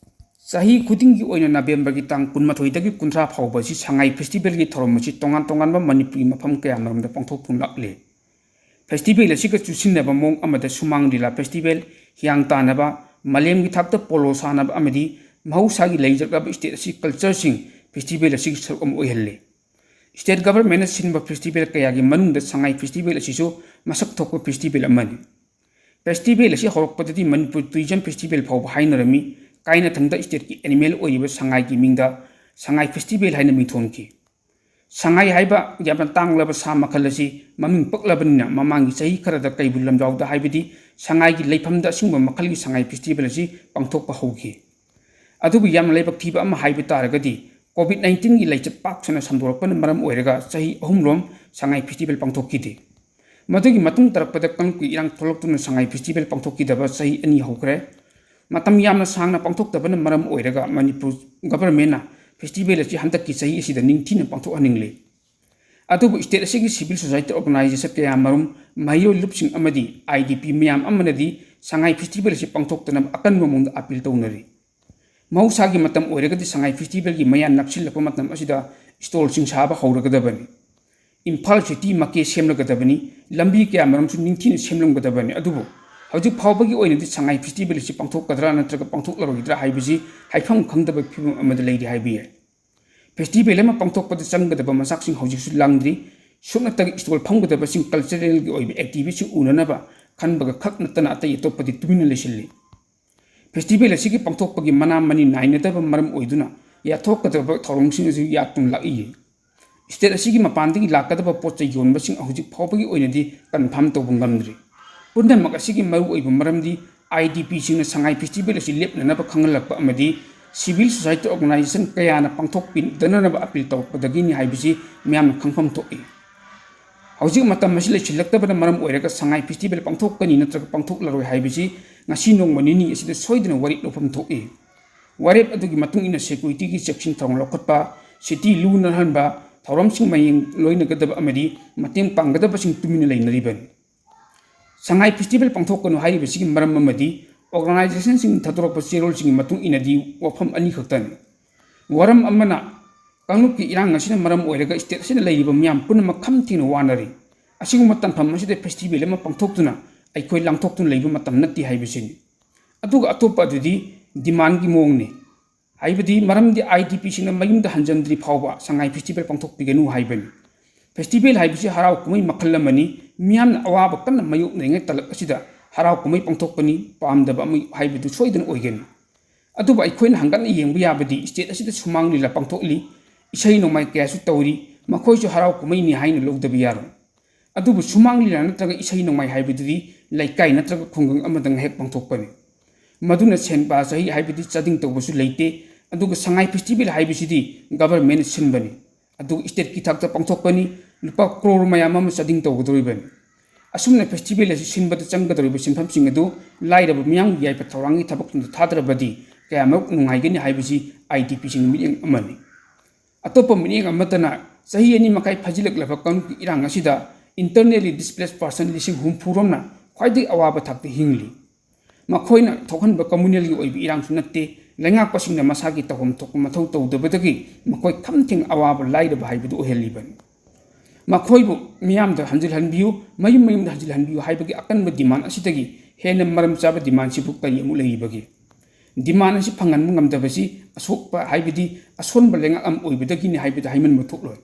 ꯆꯍꯤ ꯈꯨꯗꯤꯡꯒꯤ ꯑꯣꯏꯅ November ꯒꯤ ꯇꯥꯡ ꯀꯨꯟꯃꯥꯊꯣꯏꯗꯒꯤ ꯀꯨꯟꯊ꯭ꯔꯥ ꯐꯥꯎꯕ ꯑꯁꯤ ꯁꯉꯥꯏ festival ꯒꯤ ꯊꯧꯔꯝ ꯑꯁꯤ ꯇꯣꯉꯥꯟ ꯇꯣꯉꯥꯟꯕ ꯃꯅꯤꯄꯨꯔꯒꯤ ꯃꯐꯝ ꯀꯌꯥꯃꯔꯣꯝꯗ ꯄꯥꯡꯊꯣꯛꯇꯨꯅ ꯂꯥꯛꯂꯤ꯫ Festival ꯑꯁꯤꯒ ꯆꯨꯁꯤꯟꯅꯕ ꯃꯑꯣꯡ ꯑꯃꯗ ꯁꯨꯃꯥꯡ ꯂꯤꯂꯥ festival, ꯍꯤꯌꯥꯡ ꯇꯥꯟꯅꯕ, ꯃꯥꯂꯦꯝꯒꯤ ꯊꯥꯛꯇ polo ꯁꯥꯟꯅꯕ ꯑꯃꯗꯤ ꯃꯍꯧꯁꯥꯒꯤ ꯂꯩꯖꯔꯛꯂꯕ state ꯑꯁꯤ culture ꯁꯤꯡ ꯐꯦꯁꯇꯤꯚꯦꯜ ꯑꯁꯤꯒꯤ ꯁꯔꯨꯛ ꯑꯃ ꯑꯣꯏꯍꯜꯂꯤ꯫ ꯁ꯭ꯇꯦꯠ ꯒꯚꯔꯟꯃꯦꯟꯠꯅ ꯁꯤꯟꯕ ꯐꯦꯁꯇꯤꯚꯦꯜ ꯀꯌꯥꯒꯤ ꯃꯅꯨꯡꯗ ꯁꯉꯥꯏ ꯐꯦꯁꯇꯤꯚꯦꯜ ꯑꯁꯤꯁꯨ ꯃꯁꯛ ꯊꯣꯛꯄ ꯐꯦꯁꯇꯤꯚꯦꯜ ꯑꯃꯅꯤ꯫ ꯐꯦꯁꯇꯤꯚꯦꯜ ꯑꯁꯤ ꯍꯧꯔꯛꯄꯗꯗꯤ ꯃꯅꯤꯄꯨꯔ ꯇꯨꯔꯤꯖꯝ ꯐꯦꯁꯇꯤꯚꯦꯜ ꯐꯥꯎꯕ ꯍꯥꯏꯅꯔꯝꯃꯤ꯫ ꯀꯥꯏꯅꯊꯪꯗ ꯁ꯭ꯇꯦꯠꯀꯤ ꯑꯦꯅꯤꯃꯦꯜ ꯑꯣꯏꯔꯤꯕ ꯁꯉꯥꯏꯒꯤ ꯃꯤꯡꯗ ꯁꯉꯥꯏ ꯐꯦꯁꯇꯤꯚꯦꯜ ꯍꯥꯏꯅ ꯃꯤꯡꯊꯣꯟꯈꯤ꯫ ꯁꯉꯥꯏ ꯍꯥꯏꯕ ꯌꯥꯝꯅ ꯇꯥꯡꯂꯕ ꯁꯥ ꯃꯈꯜ ꯑꯁꯤ ꯃꯃꯤꯡ ꯄꯛꯂꯕꯅꯤꯅ ꯃꯃꯥꯡꯒꯤ ꯆꯍꯤ ꯈꯔꯗ ꯀꯩꯕꯨꯜ ꯂꯝꯖꯥꯎꯗ ꯍꯥꯏꯕꯗꯤ ꯁꯉꯥꯏꯒꯤ ꯂꯩꯐꯝꯗ ꯑꯁꯤꯒꯨꯝꯕ ꯃꯈꯜꯒꯤ ꯁꯉꯥꯏ ꯐꯦꯁꯇꯤꯚꯦꯜ ꯑꯁꯤ ꯄꯥꯡꯊꯣꯛꯄ ꯍꯧꯈꯤ꯫ ꯑꯗꯨꯕꯨ ꯌꯥꯝꯅ ꯂꯥꯏꯕꯛ ꯊꯤꯕ ꯑꯃ ꯍꯥꯏꯕ ꯇꯥꯔꯒꯗꯤ ꯀꯣꯚꯤꯗ ꯅꯥꯏꯟꯇꯤꯟꯒꯤ ꯂꯥꯏꯆꯠ ꯄꯥꯛ ꯁꯟꯅ ꯁꯟꯗꯣꯔꯛꯄꯅ ꯃꯔꯝ ꯑꯣꯏꯔꯒ ꯆꯍꯤ ꯑꯍꯨꯝꯔꯣꯝ ꯁꯉꯥꯏ ꯐꯦꯁꯇꯤꯚꯦꯜ ꯄꯥꯡꯊꯣꯛꯈꯤꯗꯦ꯫ ꯃꯗꯨꯒꯤ ꯃꯇꯨꯡ ꯇꯥꯔꯛꯄꯗ ꯀꯥꯡꯂꯨꯞꯀꯤ ꯏꯔꯥꯡ ꯊꯣꯛꯂꯛꯇꯨꯅ ꯁꯉꯥꯏ ꯐꯦꯁꯇꯤꯚꯦꯜ ꯄꯥꯡꯊꯣꯛꯈꯤꯗꯕ ꯆꯍꯤ ꯑꯅꯤ ꯍꯧꯈ꯭ꯔꯦ꯫ ꯃꯇꯝ ꯌꯥꯝꯅ ꯁꯥꯡꯅ ꯄꯥꯡꯊꯣꯛꯇꯕꯅ ꯃꯔꯝ ꯑꯣꯏꯔꯒ ꯃꯅꯤꯄꯨꯔ ꯒꯚꯔꯟꯃꯦꯟꯠꯅ ꯐꯦꯁꯇꯤꯚꯦꯜ ꯑꯁꯤ ꯍꯟꯗꯛꯀꯤ ꯆꯍꯤ ꯑꯁꯤꯗ ꯅꯤꯡꯊꯤꯅ ꯄꯥꯡꯊꯣꯛꯍꯟꯅꯤꯡꯂꯤ꯫ ꯑꯗꯨꯕꯨ ꯁ꯭ꯇꯦꯠ ꯑꯁꯤꯒꯤ ꯁꯤꯚꯤꯜ ꯁꯣꯁꯥꯏꯇꯤ ꯑꯣꯔꯒꯅꯥꯏꯖꯦꯁꯟ ꯀꯌꯥꯃꯔꯨꯝ, ꯃꯍꯩꯔꯣꯏ ꯂꯨꯞꯁꯤꯡ ꯑꯃꯗꯤ ꯑꯥꯏ ꯗꯤ ꯄꯤ ꯃꯌꯥꯝ ꯑꯃꯅꯗꯤ ꯁꯉꯥꯏ ꯐꯦꯁꯇꯤꯚꯦꯜ ꯑꯁꯤ ꯄꯥꯡꯊꯣꯛꯇꯅꯕ ꯑꯀꯟꯕ ꯃꯑꯣꯡꯗ ꯑꯄꯤꯜ ꯇꯧꯅꯔꯤ꯫ ꯃꯍꯧꯁꯥꯒꯤ ꯃꯇꯝ ꯑꯣꯏꯔꯒꯗꯤ ꯁꯉꯥꯏ ꯐꯦꯁꯇꯤꯚꯦꯜꯒꯤ ꯃꯌꯥ ꯅꯛꯁꯤꯜꯂꯛꯄ ꯃꯇꯝ ꯑꯁꯤꯗ ꯁ꯭ꯇꯣꯜꯁꯤꯡ ꯁꯥꯕ ꯍꯧꯔꯒꯗꯕꯅꯤ꯫ ꯏꯝꯐꯥꯜ ꯁꯤꯇꯤ ꯃꯀꯦ ꯁꯦꯝꯂꯒꯗꯕꯅꯤ, ꯂꯝꯕꯤ ꯀꯌꯥꯃꯔꯨꯝꯁꯨ ꯅꯤꯡꯊꯤꯅ ꯁꯦꯝꯂꯝꯒꯗꯕꯅꯤ꯫ ꯑꯗꯨꯕꯨ ꯍꯧꯖꯤꯛ ꯐꯥꯎꯕꯒꯤ ꯑꯣꯏꯅꯗꯤ ꯁꯉꯥꯏ ꯐꯦꯁꯇꯤꯚꯦꯜ ꯑꯁꯤ ꯄꯥꯡꯊꯣꯛꯀꯗ꯭ꯔꯥ ꯅꯠꯇ꯭ꯔꯒ ꯄꯥꯡꯊꯣꯛꯂꯔꯣꯏꯗ꯭ꯔꯥ ꯍꯥꯏꯕꯁꯤ ꯍꯥꯏꯐꯝ ꯈꯪꯗꯕ ꯐꯤꯕꯝ ꯑꯃꯗ ꯂꯩꯔꯤ ꯍꯥꯏꯕ ꯌꯥꯏ꯫ ꯐꯦꯁꯇꯤꯚꯦꯜ ꯑꯃ ꯄꯥꯡꯊꯣꯛꯄꯗ ꯆꯪꯒꯗꯕ ꯃꯆꯥꯛꯁꯤꯡ ꯍꯧꯖꯤꯛꯁꯨ ꯂꯥꯡꯗ꯭ꯔꯤ꯫ ꯁꯨꯞꯅꯇꯒꯤ ꯁ꯭ꯇꯣꯜ ꯐꯝꯒꯗꯕꯁꯤꯡ ꯀꯜꯆꯔꯦꯜꯒꯤ ꯑꯣꯏꯕ ꯑꯦꯛꯇꯤꯚꯤꯁꯁꯤꯡ ꯎꯅꯅꯕ ꯈꯟꯕꯒ ꯈꯛ ꯅꯠꯇꯅ ꯑꯇꯩ ꯑꯇꯣꯞꯄꯗꯤ ꯇꯨꯃꯤꯟꯅ ꯂꯩꯁꯤꯜꯂꯤ꯫ ꯐꯦꯁꯇꯤꯚꯦꯜ ꯑꯁꯤꯒꯤ ꯄꯥꯡꯊꯣꯛꯄꯒꯤ ꯃꯅꯥ ꯃꯅꯤ ꯅꯥꯏꯅꯗꯕ ꯃꯔꯝ ꯑꯣꯏꯗꯨꯅ ꯌꯥꯊꯣꯛꯀꯗꯕ ꯊꯧꯔꯝꯁꯤꯡ ꯑꯁꯤ ꯌꯥꯠꯇꯨꯅ ꯂꯥꯛꯏ꯫ ꯁ꯭ꯇꯦꯠ ꯑꯁꯤꯒꯤ ꯃꯄꯥꯟꯗꯒꯤ ꯂꯥꯛꯀꯗꯕ ꯄꯣꯠ ꯆꯩ ꯌꯣꯟꯕꯁꯤꯡ ꯍꯧꯖꯤꯛ ꯐꯥꯎꯕꯒꯤ ꯑꯣꯏꯅꯗꯤ ꯀꯟꯐꯥꯔꯝ ꯇꯧꯕ ꯉꯝꯗ꯭ꯔꯤ꯫ ꯄꯨꯝꯅꯃꯛ ꯑꯁꯤꯒꯤ ꯃꯔꯨꯑꯣꯏꯕ ꯃꯔꯝꯗꯤ ꯑꯥꯏ ꯗꯤ ꯄꯤꯁꯤꯡꯅ ꯁꯉꯥꯏ ꯐꯦꯁꯇꯤꯚꯦꯜ ꯑꯁꯤ ꯂꯦꯞꯅꯅꯕ ꯈꯪꯍꯜꯂꯛꯄ ꯑꯃꯗꯤ ꯁꯤꯚꯤꯜ ꯁꯣꯁꯥꯏꯇꯤ ꯑꯣꯔꯒꯅꯥꯏꯖꯦꯁꯟ ꯀꯌꯥꯅ ꯄꯥꯡꯊꯣꯛꯄꯤꯗꯅꯕ ꯑꯄꯤꯜ ꯇꯧꯔꯛꯄꯗꯒꯤꯅꯤ ꯍꯥꯏꯕꯁꯤ ꯃꯤꯌꯥꯝꯅ ꯈꯪꯐꯝ ꯊꯣꯛꯏ꯫ ꯍꯧꯖꯤꯛ ꯃꯇꯝ ꯑꯁꯤ ꯂꯩꯁꯤꯜꯂꯛꯇꯕꯅ ꯃꯔꯝ ꯑꯣꯏꯔꯒ ꯁꯉꯥꯏ ꯐꯦꯁꯇꯤꯚꯦꯜ ꯄꯥꯡꯊꯣꯛꯀꯅꯤ ꯅꯠꯇ꯭ꯔꯒ ꯄꯥꯡꯊꯣꯛꯂꯔꯣꯏ ꯍꯥꯏꯕꯁꯤ ꯉꯁꯤ ꯅꯣꯡꯃ ꯅꯤꯅꯤ ꯑꯁꯤꯗ ꯁꯣꯏꯗꯅ ꯋꯥꯔꯦꯞ ꯂꯧꯐꯝ ꯊꯣꯛꯏ꯫ ꯋꯥꯔꯦꯞ ꯑꯗꯨꯒꯤ ꯃꯇꯨꯡ ꯏꯟꯅ ꯁꯦꯀ꯭ꯌꯨꯔꯤꯇꯤꯒꯤ ꯆꯦꯛꯁꯤꯟ ꯊꯧꯔꯥꯡ ꯂꯧꯈꯠꯄ, ꯁꯤꯇꯤ ꯂꯨ ꯅꯥꯜꯍꯟꯕ, ꯊꯧꯔꯝꯁꯤꯡ ꯃꯥꯏꯌꯦꯡ ꯂꯣꯏꯅꯒꯗꯕ ꯑꯃꯗꯤ ꯃꯇꯦꯡ ꯄꯥꯡꯒꯗꯕꯁꯤꯡ ꯇꯨꯃꯤꯟꯅ ꯂꯩꯅꯔꯤꯕꯅꯤ꯫ ꯁꯉꯥꯏ ꯐꯦꯁꯇꯤꯚꯦꯜ ꯄꯥꯡꯊꯣꯛꯀꯅꯨ ꯍꯥꯏꯔꯤꯕꯁꯤꯒꯤ ꯃꯔꯝ ꯑꯃꯗꯤ ꯑꯣꯔꯒꯅꯥꯏꯖꯦꯁꯟꯁꯤꯡꯅ ꯊꯥꯗꯣꯔꯛꯄ ꯆꯦꯔꯣꯜꯁꯤꯡꯒꯤ ꯃꯇꯨꯡ ꯏꯟꯅꯗꯤ ꯋꯥꯐꯝ ꯑꯅꯤꯈꯛꯇꯅꯤ꯫ ꯋꯥꯔꯝ ꯑꯃꯅ ꯀꯥꯡꯂꯨꯞꯀꯤ ꯏꯔꯥꯡ ꯑꯁꯤꯅ ꯃꯔꯝ ꯑꯣꯏꯔꯒ ꯁ꯭ꯇꯦꯠ ꯑꯁꯤꯗ ꯂꯩꯔꯤꯕ ꯃꯤꯌꯥꯝ ꯄꯨꯝꯅꯃꯛ ꯈꯝ ꯊꯦꯡꯅ ꯋꯥꯅꯔꯤ꯫ ꯑꯁꯤꯒꯨꯝꯕ ꯇꯥꯟꯐꯝ ꯑꯁꯤꯗ ꯐꯦꯁꯇꯤꯚꯦꯜ ꯑꯃ ꯄꯥꯡꯊꯣꯛꯇꯨꯅ ꯑꯩꯈꯣꯏ ꯂꯥꯡꯊꯣꯛꯇꯨꯅ ꯂꯩꯕ ꯃꯇꯝ ꯅꯠꯇꯦ ꯍꯥꯏꯕꯁꯤꯅꯤ꯫ ꯑꯗꯨꯒ ꯑꯇꯣꯞꯄ ꯑꯗꯨꯗꯤ ꯗꯤꯃꯥꯟꯒꯤ ꯃꯑꯣꯡꯅꯤ꯫ ꯍꯥꯏꯕꯗꯤ ꯃꯔꯝꯗꯤ IDPꯁꯤꯡꯅ ꯃꯌꯨꯝꯗ ꯍꯟꯖꯤꯟꯗ꯭ꯔꯤ ꯐꯥꯎꯕ ꯁꯉꯥꯏ festival ꯄꯥꯡꯊꯣꯛꯄꯤꯒꯅꯨ ꯍꯥꯏꯕꯅꯤ꯫ Festival ꯍꯥꯏꯕꯁꯤ ꯍꯔꯥꯎ ꯀꯨꯝꯍꯩ ꯃꯈꯜ ꯑꯃꯅꯤ꯫ ꯃꯤꯌꯥꯝꯅ ꯑꯋꯥꯕ ꯀꯟꯅ ꯃꯥꯌꯣꯛꯅꯔꯤꯉꯩ ꯇꯥꯂꯛ ꯑꯁꯤꯗ ꯍꯔꯥꯎ ꯀꯨꯝꯍꯩ ꯄꯥꯡꯊꯣꯛꯄꯅꯤ ꯄꯥꯝꯗꯕ ꯑꯃ ꯍꯥꯏꯕꯗꯨ ꯁꯣꯏꯗꯅ ꯑꯣꯏꯒꯅꯤ꯫ ꯑꯗꯨꯕꯨ ꯑꯩꯈꯣꯏꯅ ꯍꯪꯒꯠꯅ ꯌꯦꯡꯕ ꯌꯥꯕꯗꯤ state ꯑꯁꯤꯗ ꯁꯨꯃꯥꯡ ꯂꯤꯂꯥ ꯄꯥꯡꯊꯣꯛꯂꯤ, ꯏꯁꯩ ꯅꯣꯡꯃꯥꯏ ꯀꯌꯥꯁꯨ ꯇꯧꯔꯤ, ꯃꯈꯣꯏꯁꯨ ꯍꯔꯥꯎ ꯀꯨꯝꯍꯩꯅꯤ ꯍꯥꯏꯅ ꯂꯧꯗꯕ ꯌꯥꯔꯣꯏ꯫ ꯑꯗꯨꯕꯨ ꯁꯨꯃꯥꯡ ꯂꯤꯂꯥ ꯅꯠꯇ꯭ꯔꯒ ꯏꯁꯩ ꯅꯣꯡꯃꯥꯏ ꯍꯥꯏꯕꯗꯨꯗꯤ ꯂꯩꯀꯥꯏ ꯅꯠꯇ꯭ꯔꯒ ꯈꯨꯡꯒꯪ ꯑꯃꯗ ꯉꯥꯏꯍꯥꯛ ꯄꯥꯡꯊꯣꯛꯄꯅꯤ꯫ ꯃꯗꯨꯅ ꯁꯦꯟꯄꯥ ꯆꯍꯤ ꯍꯥꯏꯕꯗꯤ ꯆꯥꯗꯤꯡ ꯇꯧꯕꯁꯨ ꯂꯩꯇꯦ꯫ ꯑꯗꯨꯒ ꯁꯉꯥꯏ festival ꯍꯥꯏꯕꯁꯤꯗꯤ government ꯁꯤꯟꯕꯅꯤ, ꯑꯗꯨꯒ stateꯀꯤ ꯊꯥꯛꯇ ꯄꯥꯡꯊꯣꯛꯄꯅꯤ, ꯂꯨꯄꯥ ꯀ꯭ꯔꯣꯔ ꯃꯌꯥꯝ ꯑꯃ ꯆꯥꯗꯤꯡ ꯇꯧꯒꯗꯧꯔꯤꯕꯅꯤ꯫ ꯑꯁꯨꯝꯅ festival ꯑꯁꯤ ꯁꯤꯟꯕꯗ ꯆꯪꯒꯗꯧꯔꯤꯕ ꯁꯦꯟꯐꯝꯁꯤꯡ ꯑꯗꯨ ꯂꯥꯏꯔꯕ ꯃꯤꯌꯥꯝꯒꯤ ꯌꯥꯏꯐ ꯊꯧꯔꯥꯡꯒꯤ ꯊꯕꯛꯁꯤꯡꯗ ꯊꯥꯗꯔꯕꯗꯤ ꯀꯌꯥꯃꯨꯛ ꯅꯨꯡꯉꯥꯏꯒꯅꯤ ꯍꯥꯏꯕꯁꯤ IDPꯁꯤꯡꯒꯤ ꯃꯤꯠꯌꯦꯡ ꯑꯃꯅꯤ꯫ ꯑꯇꯣꯞꯄ ꯃꯤꯠꯌꯦꯡ ꯑꯃꯠꯇꯅ ꯆꯍꯤ ꯑꯅꯤ ꯃꯈꯥꯏ ꯐꯥꯖꯤꯜꯂꯛꯂꯕ ꯀꯥꯡꯂꯨꯞꯀꯤ ꯏꯔꯥꯡ ꯑꯁꯤꯗ internally displaced person ꯂꯤꯁꯤꯡ ꯍꯨꯝꯐꯨ ꯔꯣꯝꯅ ꯈ꯭ꯋꯥꯏꯗꯒꯤ ꯑꯋꯥꯕ ꯊꯥꯛꯇ ꯍꯤꯡꯂꯤ꯫ ꯃꯈꯣꯏꯅ ꯊꯣꯛꯍꯟꯕ communalꯒꯤ ꯑꯣꯏꯕ ꯏꯔꯥꯡꯁꯨ ꯅꯠꯇꯦ, ꯂꯩꯉꯥꯛꯄꯁꯤꯡꯅ ꯃꯁꯥꯒꯤ ꯇꯧꯐꯝ ꯊꯣꯛꯄ ꯃꯊꯧ ꯇꯧꯗꯕꯗꯒꯤ ꯃꯈꯣꯏ ꯈꯝ ꯊꯦꯡꯅ ꯑꯋꯥꯕ ꯂꯥꯏꯔꯕ ꯍꯥꯏꯕꯗꯨ ꯑꯣꯏꯍꯜꯂꯤꯕꯅꯤ꯫ ꯃꯈꯣꯏꯕꯨ ꯃꯤꯌꯥꯝꯗ ꯍꯟꯖꯤꯜꯍꯟꯕꯤꯌꯨ, ꯃꯌꯨꯝ ꯃꯌꯨꯝꯗ ꯍꯟꯖꯤꯜꯍꯟꯕꯤꯌꯨ ꯍꯥꯏꯕꯒꯤ ꯑꯀꯟꯕ demand ꯑꯁꯤꯗꯒꯤ ꯍꯦꯟꯅ ꯃꯔꯝ ꯆꯥꯕ demandꯁꯤꯕꯨ ꯀꯔꯤ ꯑꯃꯨꯛ ꯂꯩꯔꯤꯕꯒꯦ? Demand ꯑꯁꯤ ꯐꯪꯍꯟꯕ ꯉꯝꯗꯕꯁꯤ ꯑꯁꯣꯛꯄ ꯍꯥꯏꯕꯗꯤ ꯑꯁꯣꯟꯕ ꯂꯩꯉꯥꯛ ꯑꯃ ꯑꯣꯏꯕꯗꯒꯤꯅꯤ ꯍꯥꯏꯕꯗ ꯍꯥꯏꯃꯟꯕ ꯊꯣꯛꯂꯣꯏ꯫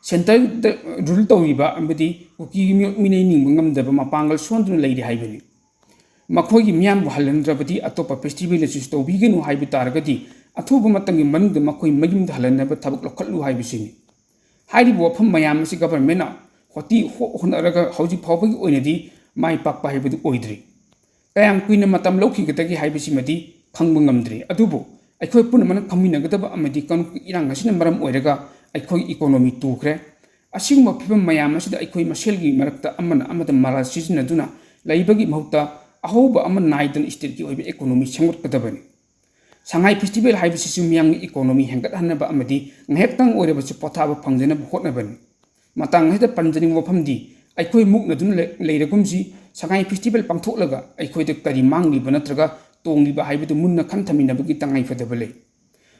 Centreꯗ rule ꯇꯧꯔꯤꯕ ꯑꯃꯗꯤ ꯀꯨꯀꯤꯒꯤ ꯃꯤꯑꯣꯠ ꯃꯤꯅꯩ ꯅꯤꯡꯕ ꯉꯝꯗꯕ ꯃꯄꯥꯡꯒꯜ ꯁꯣꯟꯗꯨꯅ ꯂꯩꯔꯤ ꯍꯥꯏꯕꯅꯤ꯫ ꯃꯈꯣꯏꯒꯤ ꯃꯤꯌꯥꯝꯕꯨ ꯍꯜꯍꯟꯗ꯭ꯔꯕꯗꯤ ꯑꯇꯣꯞꯄ festival ꯑꯁꯤꯁꯨ ꯇꯧꯕꯤꯒꯅꯨ ꯍꯥꯏꯕ ꯇꯥꯔꯒꯗꯤ ꯑꯊꯨꯕ ꯃꯇꯝꯒꯤ ꯃꯅꯨꯡꯗ ꯃꯈꯣꯏ ꯃꯌꯨꯝꯗ ꯍꯜꯍꯟꯅꯕ ꯊꯕꯛ ꯂꯧꯈꯠꯂꯨ ꯍꯥꯏꯕꯁꯤꯅꯤ꯫ ꯍꯥꯏꯔꯤꯕ ꯋꯥꯐꯝ ꯃꯌꯥꯝ ꯑꯁꯤ governmentꯅ ꯍꯣꯠꯇꯤ ꯍꯣ-, ꯍꯣꯠꯅꯔꯒ ꯍꯧꯖꯤꯛ ꯐꯥꯎꯕꯒꯤ ꯑꯣꯏꯅꯗꯤ ꯃꯥꯏ ꯄꯥꯛꯄ ꯍꯥꯏꯕꯗꯨ ꯑꯣꯏꯗ꯭ꯔꯤ꯫ ꯀꯌꯥꯝ ꯀꯨꯏꯅ ꯃꯇꯝ ꯂꯧꯈꯤꯒꯗꯒꯦ ꯍꯥꯏꯕꯁꯤꯃꯗꯤ ꯈꯪꯕ ꯉꯝꯗ꯭ꯔꯤ꯫ ꯑꯗꯨꯕꯨ ꯑꯩꯈꯣꯏ ꯄꯨꯝꯅꯃꯛꯅ ꯈꯪꯃꯤꯟꯅꯒꯗꯕ ꯑꯃꯗꯤ ꯀꯥꯡꯂꯨꯞꯀꯤ ꯏꯔꯥꯡ ꯑꯁꯤꯅ ꯃꯔꯝ ꯑꯣꯏꯔꯒ ꯑꯩꯈꯣꯏꯒꯤ economy ꯇꯨꯈ꯭ꯔꯦ꯫ ꯑꯁꯤꯒꯨꯝꯕ ꯐꯤꯕꯝ ꯃꯌꯥꯝ ꯑꯁꯤꯗ ꯑꯩꯈꯣꯏ ꯃꯁꯦꯜꯒꯤ ꯃꯔꯛꯇ ꯑꯃꯅ ꯑꯃꯗ ꯃꯔꯥꯜ ꯁꯤꯖꯤꯟꯅꯗꯨꯅ ꯂꯩꯕꯒꯤ ꯃꯍꯨꯠꯇ ꯑꯍꯧꯕ ꯑꯃ ꯅꯥꯏꯗꯅ stateꯀꯤ ꯑꯣꯏꯕ economy ꯁꯦꯝꯒꯠꯀꯗꯕꯅꯤ꯫ ꯁꯉꯥꯏ festival ꯍꯥꯏꯕꯁꯤꯁꯨ ꯃꯤꯌꯥꯝꯒꯤ economy ꯍꯦꯟꯒꯠꯍꯟꯅꯕ ꯑꯃꯗꯤ ꯉꯥꯏꯍꯥꯛꯇꯪ ꯑꯣꯏꯔꯕꯁꯨ ꯄꯣꯊꯥꯕ ꯐꯪꯖꯅꯕ ꯍꯣꯠꯅꯕꯅꯤ꯫ ꯃꯇꯥꯡ ꯑꯁꯤꯗ ꯄꯟꯖꯅꯤꯡꯕ ꯋꯥꯐꯝꯗꯤ, ꯑꯩꯈꯣꯏ ꯃꯨꯛꯅꯗꯨꯅ ꯂꯩ-, ꯂꯩꯔꯒꯨꯝꯁꯤ, ꯁꯉꯥꯏ festival ꯄꯥꯡꯊꯣꯛꯂꯒ ꯑꯩꯈꯣꯏꯗ ꯀꯔꯤ ꯃꯥꯡꯂꯤꯕ ꯅꯠꯇ꯭ꯔꯒ ꯇꯣꯡꯂꯤꯕ ꯍꯥꯏꯕꯗꯨ ꯃꯨꯟꯅ ꯈꯟꯊꯃꯤꯟꯅꯕꯒꯤ ꯇꯉꯥꯏꯐꯗꯕ ꯂꯩ꯫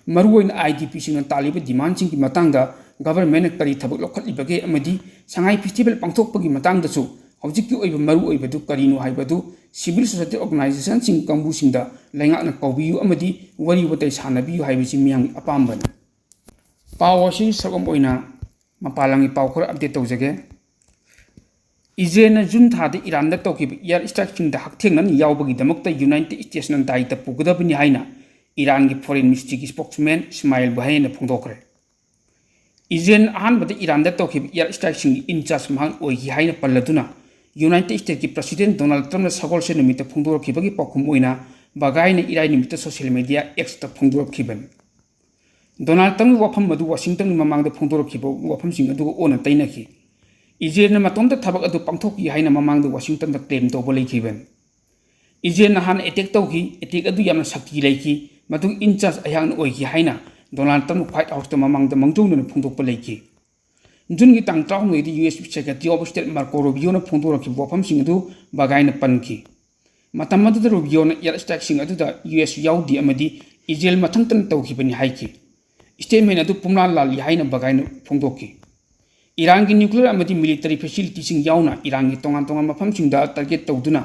ꯃꯔꯨꯑꯣꯏꯅ IDPꯁꯤꯡꯅ ꯇꯥꯜꯂꯤꯕ demandꯁꯤꯡꯒꯤ ꯃꯇꯥꯡꯗ governmentꯅ ꯀꯔꯤ ꯊꯕꯛ ꯂꯧꯈꯠꯂꯤꯕꯒꯦ ꯑꯃꯗꯤ ꯁꯉꯥꯏ festival ꯄꯥꯡꯊꯣꯛꯄꯒꯤ ꯃꯇꯥꯡꯗꯁꯨ ꯍꯧꯖꯤꯛꯀꯤ ꯑꯣꯏꯕ ꯃꯔꯨꯑꯣꯏꯕꯗꯨ ꯀꯔꯤꯅꯣ ꯍꯥꯏꯕꯗꯨ civil society organizationꯁꯤꯡ ꯀꯥꯡꯕꯨꯁꯤꯡꯗ ꯂꯩꯉꯥꯛꯅ ꯀꯧꯕꯤꯌꯨ ꯑꯃꯗꯤ ꯋꯥꯔꯤ ꯋꯥꯇꯥꯏ ꯁꯥꯟꯅꯕꯤꯌꯨ ꯍꯥꯏꯕꯁꯤ ꯃꯤꯌꯥꯝꯒꯤ ꯑꯄꯥꯝꯕꯅꯤ꯫ ꯄꯥꯎ ꯑꯁꯤ ꯁꯔꯨꯛ ꯑꯃ ꯑꯣꯏꯅ ꯃꯄꯥꯟ ꯂꯝꯒꯤ ꯄꯥꯎ ꯈꯔ update ꯇꯧꯖꯒꯦ꯫ ꯏꯖꯔꯦꯜꯅ ꯖꯨꯟ ꯊꯥꯗ ꯏꯔꯥꯟꯗ ꯇꯧꯈꯤꯕ air strikeꯁꯤꯡꯗ ꯍꯛꯊꯦꯡꯅꯅ ꯌꯥꯎꯕꯒꯤꯗꯃꯛꯇ United Statesꯅ ꯗꯥꯏꯇ ꯄꯨꯒꯗꯕꯅꯤ ꯍꯥꯏꯅ ꯏꯔꯥꯟꯒꯤ foreign ministryꯒꯤ spokesman ꯏꯁꯃꯥꯏꯜ ꯕꯍꯥꯏꯅ ꯐꯣꯡꯗꯣꯛꯈ꯭ꯔꯦ꯫ ꯏꯖꯔꯦꯜꯅ ꯑꯍꯥꯟꯕꯗ ꯏꯔꯥꯟꯗ ꯇꯧꯈꯤꯕ air strikeꯁꯤꯡꯒꯤ in charge ꯃꯍꯥꯛ ꯑꯣꯏꯈꯤ ꯍꯥꯏꯅ ꯄꯜꯂꯗꯨꯅ United Statesꯀꯤ President Donald Trumpꯅ ꯁꯒꯣꯜꯁꯦꯟ ꯅꯨꯃꯤꯠꯇ ꯐꯣꯡꯗꯣꯔꯛꯈꯤꯕꯒꯤ ꯄꯥꯎꯈꯨꯝ ꯑꯣꯏꯅ ꯕꯒꯥꯏꯅ ꯏꯔꯥꯏ ꯅꯨꯃꯤꯠꯇ social media Xꯇ ꯐꯣꯡꯗꯣꯔꯛꯈꯤꯕꯅꯤ꯫ Donald Trumpꯀꯤ ꯋꯥꯐꯝ ꯑꯗꯨ Washingtonꯒꯤ ꯃꯃꯥꯡꯗ ꯐꯣꯡꯗꯣꯔꯛꯈꯤꯕ ꯋꯥꯐꯝꯁꯤꯡ ꯑꯗꯨꯒ ꯑꯣꯟꯅ ꯇꯩꯅꯈꯤ꯫ ꯏꯖꯔꯦꯜꯅ ꯃꯇꯣꯝꯇ ꯊꯕꯛ ꯑꯗꯨ ꯄꯥꯡꯊꯣꯛꯈꯤ ꯍꯥꯏꯅ ꯃꯃꯥꯡꯗ Washingtonꯗ claim ꯇꯧꯕ ꯂꯩꯈꯤꯕꯅꯤ꯫ ꯏꯖꯔꯦꯜꯅ ꯍꯥꯟꯅ attack ꯇꯧꯈꯤ꯫ Attack ꯑꯗꯨ ꯌꯥꯝꯅ ꯁꯛꯇꯤ ꯂꯩꯈꯤ꯫ ꯃꯗꯨꯒꯤ in charge ꯑꯩꯍꯥꯛꯅ ꯑꯣꯏꯈꯤ ꯍꯥꯏꯅ Donald Trumpꯅ White Houseꯇ ꯃꯃꯥꯡꯗ ꯃꯥꯡꯖꯧꯅꯅ ꯐꯣꯡꯗꯣꯛꯄ ꯂꯩꯈꯤ꯫ ꯖꯨꯟꯒꯤ ꯇꯥꯡ ꯇꯔꯥꯍꯨꯝꯗꯣꯏꯗ U S Secretary of State Marco Rubioꯅ ꯐꯣꯡꯗꯣꯔꯛꯈꯤꯕ ꯋꯥꯐꯝꯁꯤꯡ ꯑꯗꯨ ꯕꯒꯥꯏꯅ ꯄꯟꯈꯤ꯫ ꯃꯇꯝ ꯑꯗꯨꯗ Rubioꯅ air strikeꯁꯤꯡ ꯑꯗꯨꯗ U S ꯌꯥꯎꯗꯦ ꯑꯃꯗꯤ ꯏꯖꯔꯦꯜ ꯃꯊꯟꯇꯅ ꯇꯧꯈꯤꯕꯅꯤ ꯍꯥꯏꯈꯤ꯫ Statement ꯑꯗꯨ ꯄꯨꯝꯂꯥ ꯂꯥꯜꯂꯤ ꯍꯥꯏꯅ ꯕꯒꯥꯏꯅ ꯐꯣꯡꯗꯣꯛꯈꯤ꯫ ꯏꯔꯥꯟꯒꯤ nuclear ꯑꯃꯗꯤ military facilityꯁꯤꯡ ꯌꯥꯎꯅ ꯏꯔꯥꯟꯒꯤ ꯇꯣꯉꯥꯟ ꯇꯣꯉꯥꯟꯕ ꯃꯐꯝꯁꯤꯡꯗ target ꯇꯧꯗꯨꯅ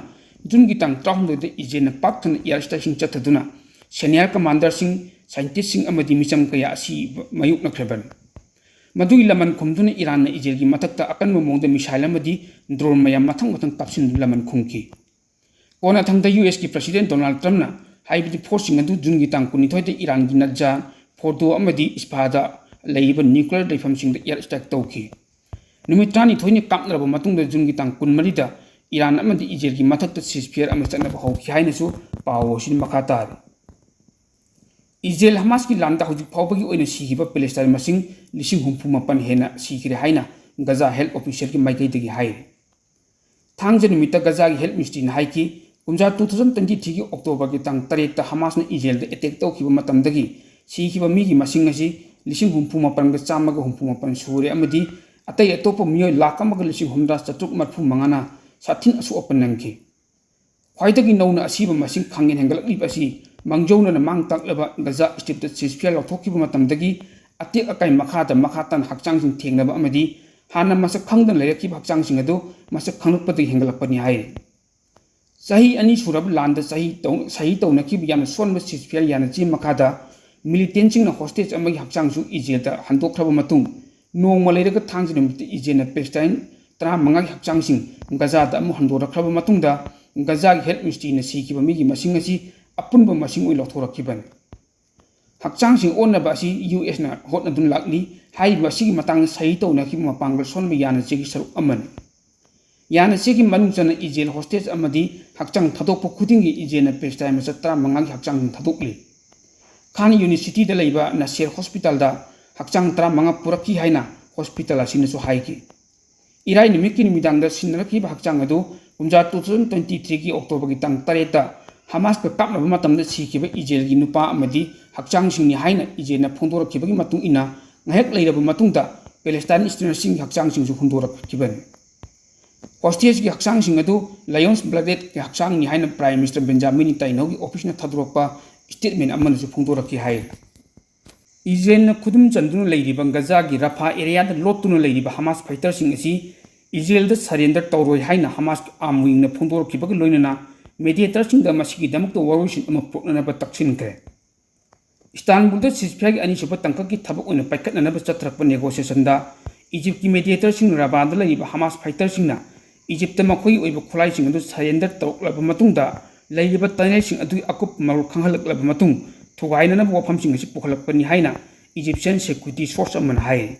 ꯖꯨꯟꯒꯤ ꯇꯥꯡ ꯇꯔꯥꯍꯨꯝꯗꯣꯏꯗ ꯏꯖꯔꯦꯜꯅ ꯄꯥꯛ ꯁꯟꯅ air strikeꯁꯤꯡ ꯆꯠꯊꯗꯨꯅ senior commanderꯁꯤꯡ, scientistꯁꯤꯡ ꯑꯃꯗꯤ ꯃꯤꯆꯝ ꯀꯌꯥ ꯑꯁꯤ ꯃꯥꯌꯣꯛꯅꯈ꯭ꯔꯕꯅꯤ꯫ ꯃꯗꯨꯒꯤ ꯂꯃꯟ ꯈꯨꯝꯗꯨꯅ ꯏꯔꯥꯟꯅ ꯏꯖꯔꯦꯜꯒꯤ ꯃꯊꯛꯇ ꯑꯀꯟꯕ ꯃꯑꯣꯡꯗ missile ꯑꯃꯗꯤ drone ꯃꯌꯥꯝ ꯃꯊꯪ ꯃꯊꯪ ꯀꯥꯞꯁꯤꯟꯗꯨꯅ ꯂꯃꯟ ꯈꯨꯝꯈꯤ꯫ ꯀꯣꯟꯅꯊꯪꯗ U Sꯀꯤ President Donald Trumpꯅ ꯍꯥꯏꯔꯤꯕ forceꯁꯤꯡ ꯑꯗꯨ ꯖꯨꯟꯒꯤ ꯇꯥꯡ ꯀꯨꯟꯅꯤꯊꯣꯏꯗ ꯏꯔꯥꯟꯒꯤ ꯅꯖꯥ, ꯐꯣꯔꯗꯣ ꯑꯃꯗꯤ ꯏꯁꯐꯥꯗ ꯂꯩꯔꯤꯕ nuclear ꯂꯩꯐꯝꯁꯤꯡꯗ air strike ꯇꯧꯈꯤ꯫ ꯅꯨꯃꯤꯠ ꯇꯔꯥꯅꯤꯊꯣꯏꯅꯤ ꯀꯥꯞꯅꯔꯕ ꯃꯇꯨꯡꯗ ꯖꯨꯟꯒꯤ ꯇꯥꯡ ꯀꯨꯟꯃꯔꯤꯗ ꯏꯔꯥꯟ ꯑꯃꯗꯤ ꯏꯖꯔꯦꯜꯒꯤ ꯃꯊꯛꯇ ceasefire ꯑꯃ ꯆꯠꯅꯕ ꯍꯧꯈꯤ ꯍꯥꯏꯅꯁꯨ ꯄꯥꯎ ꯑꯁꯤꯅ ꯃꯈꯥ ꯇꯥꯔꯤ꯫ ꯏꯖꯔꯦꯜ ꯍꯃꯥꯁꯀꯤ ꯂꯥꯟꯗ ꯍꯧꯖꯤꯛ ꯐꯥꯎꯕꯒꯤ ꯑꯣꯏꯅ ꯁꯤꯈꯤꯕ ꯄꯦꯂꯦꯁꯇꯥꯏꯟ ꯃꯁꯤꯡ ꯂꯤꯁꯤꯡ ꯍꯨꯝꯐꯨ ꯃꯥꯄꯟ ꯍꯦꯟꯅ ꯁꯤꯈ꯭ꯔꯦ ꯍꯥꯏꯅ ꯒꯖꯥ health officialꯒꯤ ꯃꯥꯏꯀꯩꯗꯒꯤ ꯍꯥꯏꯔꯤ꯫ ꯊꯥꯡꯖ ꯅꯨꯃꯤꯠꯇ ꯒꯖꯥꯒꯤ health ministryꯅ ꯍꯥꯏꯈꯤ, ꯀꯨꯝꯖꯥ two thousand twenty threeꯒꯤ Octoberꯒꯤ ꯇꯥꯡ ꯇꯔꯦꯠꯇ ꯍꯃꯥꯁꯅ ꯏꯖꯔꯦꯜꯗ attack ꯇꯧꯈꯤꯕ ꯃꯇꯝꯗꯒꯤ ꯁꯤꯈꯤꯕ ꯃꯤꯒꯤ ꯃꯁꯤꯡ ꯑꯁꯤ ꯂꯤꯁꯤꯡ ꯍꯨꯝꯐꯨ ꯃꯥꯄꯟꯒ ꯆꯥꯝꯃꯒ ꯍꯨꯝꯐꯨ ꯃꯥꯄꯟ ꯁꯨꯔꯦ ꯑꯃꯗꯤ ꯑꯇꯩ ꯑꯇꯣꯞꯄ ꯃꯤꯑꯣꯏ ꯂꯥꯈ ꯑꯃꯒ ꯂꯤꯁꯤꯡ ꯍꯨꯝꯗ꯭ꯔꯥ ꯆꯥꯇ꯭ꯔꯨꯛ ꯃꯔꯤꯐꯨ ꯃꯉꯥꯅ ꯁꯥꯊꯤꯅ ꯑꯁꯣꯛ ꯑꯄꯟ ꯅꯪꯈꯤ꯫ ꯈ꯭ꯋꯥꯏꯗꯒꯤ ꯅꯧꯅ ꯑꯁꯤꯕ ꯃꯁꯤꯡ ꯈꯪꯍꯦꯟ ꯍꯦꯟꯒꯠꯂꯛꯂꯤꯕ ꯑꯁꯤ ꯃꯥꯡꯖꯧꯅꯅ ꯃꯥꯡ ꯇꯥꯛꯂꯕ ꯒꯖꯥ ꯁ꯭ꯇ꯭ꯔꯤꯞꯇ ceasefire ꯂꯧꯊꯣꯛꯈꯤꯕ ꯃꯇꯝꯗꯒꯤ ꯑꯇꯦꯛ ꯑꯀꯥꯏ ꯃꯈꯥꯗ ꯃꯈꯥ ꯇꯥꯅ ꯍꯛꯆꯥꯡꯁꯤꯡ ꯊꯦꯡꯅꯕ ꯑꯃꯗꯤ ꯍꯥꯟꯅ ꯃꯁꯛ ꯈꯪꯗꯅ ꯂꯩꯔꯛꯈꯤꯕ ꯍꯛꯆꯥꯡꯁꯤꯡ ꯑꯗꯨ ꯃꯁꯛ ꯈꯪꯂꯛꯄꯗꯒꯤ ꯍꯦꯟꯒꯠꯂꯛꯄꯅꯤ ꯍꯥꯏꯔꯤ꯫ ꯆꯍꯤ ꯑꯅꯤ ꯁꯨꯔꯕ ꯂꯥꯟꯗ ꯆꯍꯤ ꯇꯧ-, ꯁꯍꯤ ꯇꯧꯅꯈꯤꯕ ꯌꯥꯝꯅ ꯁꯣꯟꯕ ceasefire ꯌꯥꯅꯆꯦ ꯃꯈꯥꯗ militantꯁꯤꯡꯅ hostage ꯑꯃꯒꯤ ꯍꯛꯆꯥꯡꯁꯨ ꯏꯖꯔꯦꯜꯗ ꯍꯟꯗꯣꯛꯈ꯭ꯔꯕ ꯃꯇꯨꯡ, ꯅꯣꯡꯃ ꯂꯩꯔꯒ ꯊꯥꯡꯖ ꯅꯨꯃꯤꯠꯇ ꯏꯖꯔꯦꯜꯅ Palestine ꯇꯔꯥꯃꯉꯥꯒꯤ ꯍꯛꯆꯥꯡꯁꯤꯡ ꯒꯖꯥꯗ ꯑꯃꯨꯛ ꯍꯟꯗꯣꯔꯛꯈ꯭ꯔꯕ ꯃꯇꯨꯡꯗ, ꯒꯖꯥꯒꯤ health ministryꯅ ꯁꯤꯈꯤꯕ ꯃꯤꯒꯤ ꯃꯁꯤꯡ ꯑꯁꯤ ꯑꯄꯨꯟꯕ ꯃꯁꯤꯡ ꯑꯣꯏꯅ ꯂꯥꯎꯊꯣꯔꯛꯈꯤꯕꯅꯤ꯫ ꯍꯛꯆꯥꯡꯁꯤꯡ ꯑꯣꯟꯅꯕ ꯑꯁꯤ USꯅ ꯍꯣꯠꯅꯗꯨꯅ ꯂꯥꯛꯂꯤ꯫ ꯍꯥꯏꯔꯤꯕ ꯑꯁꯤꯒꯤ ꯃꯇꯥꯡꯗ ꯁꯍꯤ ꯇꯧꯅꯈꯤꯕ ꯃꯄꯥꯡꯒꯜ ꯁꯣꯟꯕ ꯌꯥꯅꯆꯦꯒꯤ ꯁꯔꯨꯛ ꯑꯃꯅꯤ꯫ ꯌꯥꯅꯆꯦꯒꯤ ꯃꯅꯨꯡ ꯆꯟꯅ ꯏꯖꯔꯦꯜ hostage ꯑꯃꯗꯤ ꯍꯛꯆꯥꯡ ꯊꯥꯗꯣꯛꯄ ꯈꯨꯗꯤꯡꯒꯤ ꯏꯖꯔꯦꯜꯅ Palestine ꯃꯆꯥ ꯇꯔꯥꯃꯉꯥꯒꯤ ꯍꯛꯆꯥꯡꯁꯤꯡ ꯊꯥꯗꯣꯛꯂꯤ꯫ Khan Younisꯇ ꯂꯩꯕ Nasser hospitalꯗ ꯍꯛꯆꯥꯡ ꯇꯔꯥꯃꯉꯥ ꯄꯨꯔꯛꯈꯤ ꯍꯥꯏꯅ hospital ꯑꯁꯤꯅꯁꯨ ꯍꯥꯏꯈꯤ꯫ ꯏꯔꯥꯏ ꯅꯨꯃꯤꯠꯀꯤ ꯅꯨꯃꯤꯗꯥꯡꯗ ꯁꯤꯟꯅꯔꯛꯈꯤꯕ ꯍꯛꯆꯥꯡ ꯑꯗꯨ ꯀꯨꯝꯖꯥ two thousand twenty threeꯒꯤ Octoberꯒꯤ ꯇꯥꯡ ꯇꯔꯦꯠꯇ ꯍꯃꯥꯁꯀ ꯀꯥꯞꯅꯕ ꯃꯇꯝꯗ ꯁꯤꯈꯤꯕ ꯏꯖꯔꯦꯜꯒꯤ ꯅꯨꯄꯥ ꯑꯃꯗꯤ ꯍꯛꯆꯥꯡꯁꯤꯡꯅꯤ ꯍꯥꯏꯅ ꯏꯖꯔꯦꯜꯅ ꯐꯣꯡꯗꯣꯔꯛꯈꯤꯕꯒꯤ ꯃꯇꯨꯡ ꯏꯟꯅ, ꯉꯥꯏꯍꯥꯛ ꯂꯩꯔꯕ ꯃꯇꯨꯡꯗ Palestine citizenꯁꯤꯡꯒꯤ ꯍꯛꯆꯥꯡꯁꯤꯡꯁꯨ ꯍꯨꯟꯗꯣꯔꯛꯈꯤꯕꯅꯤ꯫ Hostageꯀꯤ ꯍꯛꯆꯥꯡꯁꯤꯡ ꯑꯗꯨ Lions Bloodedꯀꯤ ꯍꯛꯆꯥꯡꯅꯤ ꯍꯥꯏꯅ Prime Minister Benjamin Netanyahuꯒꯤ officeꯅ ꯊꯥꯗꯣꯔꯛꯄ statement ꯑꯃꯅꯁꯨ ꯐꯣꯡꯗꯣꯔꯛꯈꯤ ꯍꯥꯏ꯫ ꯏꯖꯔꯦꯜꯅ ꯈꯨꯗꯨꯝ ꯆꯟꯗꯨꯅ ꯂꯩꯔꯤꯕ ꯒꯖꯥꯒꯤ ꯔꯐꯥ areaꯗ ꯂꯣꯠꯇꯨꯅ ꯂꯩꯔꯤꯕ ꯍꯃꯥꯁ fighterꯁꯤꯡ ꯑꯁꯤ ꯏꯖꯔꯦꯜꯗ surrender ꯇꯧꯔꯣꯏ ꯍꯥꯏꯅ ꯍꯃꯥꯁꯀꯤ arm wingꯅ ꯐꯣꯡꯗꯣꯔꯛꯈꯤꯕꯒ ꯂꯣꯏꯅꯅ mediatorꯁꯤꯡꯗ ꯃꯁꯤꯒꯤꯗꯃꯛꯇ ꯋꯥꯔꯣꯏꯁꯤꯟ ꯑꯃ ꯄꯨꯔꯛꯅꯅꯕ ꯇꯛꯁꯤꯟꯈ꯭ꯔꯦ꯫ ꯏꯁꯇꯥꯟꯕꯨꯜꯗ ceasefireꯒꯤ ꯑꯅꯤꯁꯨꯕ ꯇꯥꯡꯀꯛꯀꯤ ꯊꯕꯛ ꯑꯣꯏꯅ ꯄꯥꯏꯈꯠꯅꯅꯕ ꯆꯠꯊꯔꯛꯄ negotiationꯗ ꯏꯖꯤꯞꯀꯤ mediatorꯁꯤꯡꯅ ꯔꯐꯥꯗ ꯂꯩꯔꯤꯕ ꯍꯃꯥꯁ fighterꯁꯤꯡꯅ ꯏꯖꯤꯞꯇ ꯃꯈꯣꯏꯒꯤ ꯑꯣꯏꯕ ꯈꯨꯠꯂꯥꯏꯁꯤꯡ ꯑꯗꯨ surrender ꯇꯧꯔꯛꯂꯕ ꯃꯇꯨꯡꯗ, ꯂꯩꯔꯤꯕ tunnelꯁꯤꯡ ꯑꯗꯨꯒꯤ ꯑꯀꯨꯞꯄ ꯃꯔꯣꯜ ꯈꯪꯍꯜꯂꯛꯂꯕ ꯃꯇꯨꯡ, ꯊꯨꯒꯥꯏꯅꯅꯕ ꯋꯥꯐꯝꯁꯤꯡ ꯑꯁꯤ ꯄꯨꯈꯠꯂꯛꯄꯅꯤ ꯍꯥꯏꯅ Egyptian security source ꯑꯃꯅ ꯍꯥꯏꯔꯤ꯫